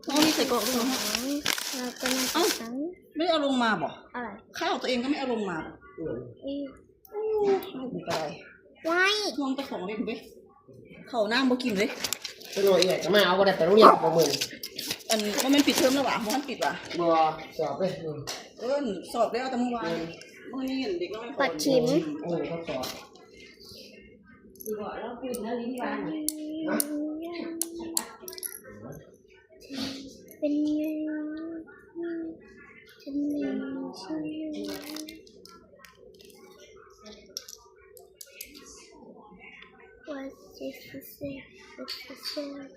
ເຮົາມີໄສ້ກອກດ້ວຍເນາະ. ເອົ້າ ແມ່ນເອົາລົງມາບໍ່? ອະໄລ? ຂ້າວຕົວເອງກໍແມ່ນເອົາລົງມາບໍ່? ອືມ ໂອ້ ລູກນີ້ກໍໄດ້ ໄວ້ ຫ່ວງແຕ່ຂອງເຫຼັ້ນເວີຍ. ເຂົ້ານ້ຳບໍ່ກິນເລີຍ. ຈັກໜ່ອຍເອື້ອຍກໍມາເອົາ ບໍ່ໄດ້ໄປໂຮງຮຽນບໍ່ມື້ນີ້. ອັນ ບໍ່ແມ່ນປິດເທີມແລ້ວຫວາ? ບໍ່ທັນປິດຫວາ? ບໍ່ ສອບເດ້. ເອີ ສອບແລ້ວແຕ່ມື້ວານ. ແມ່ນ ມື້ນີ້ເຫັນເດັກນ້ອຍ ປັດຂິມ ເອີ ເຂົາສອບ. ເປັນຫຍັງ ເປັນຫຍັງ ເປັນຫຍັງ What is the same? What is the same?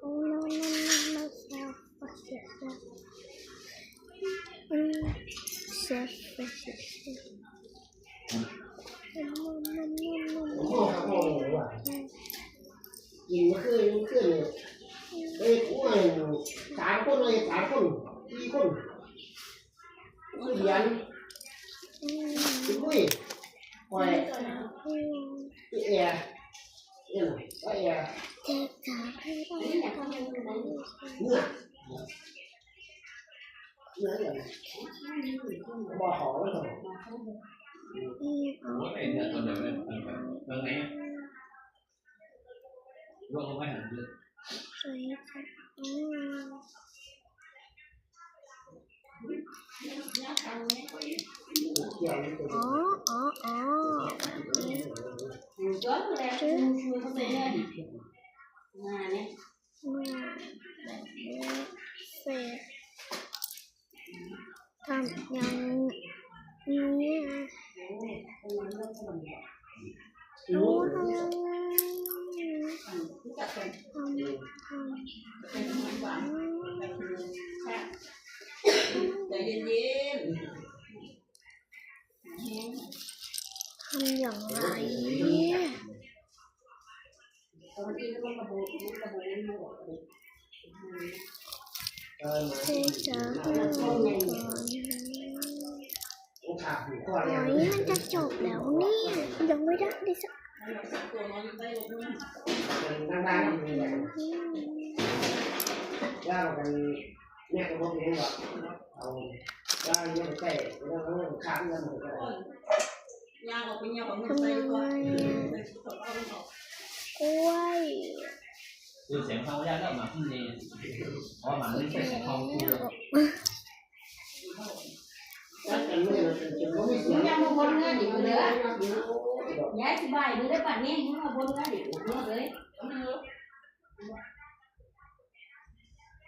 Oh no, no, no, no, self, what is that? Mm, self, what is that? No, no, no, no, no. ກິນມື້ຄືນ ມື້ຄືນນີ້ ເອີ ໂອ້ຍ ສາມຄົນເລີຍ ສາມຄົນ ສີ່ຄົນ ຄືດຽນ ຄືຄຸຍ ຂ້ອຍ ຄືແອ ເອີ ແອ ເມື່ອ ເສດ ທຳຫຍັງນີ້ ທຳຫຍັງໄງ? ເສດສາຫາກ່ອນ ໂອ້ຍ ມັນຈະຈົບແລ້ວນີ້ ຍັງບໍ່ໄດ້ ໄດ້ສັກ ທຳຍັງໄງ? ກ້ວຍ ຄືສຽງເຮົາຢ້ານແລ້ວໝາກມັນເນ ເພາະວ່າໝາກມັນໃຊ້ຂອງເຮົາຄື ຍັງບໍ່ບົນເງິນອີກເດີ ຍາຍສະບາຍເດີ ບັດນີ້ຍັງບໍ່ບົນເງິນອີກເດີ.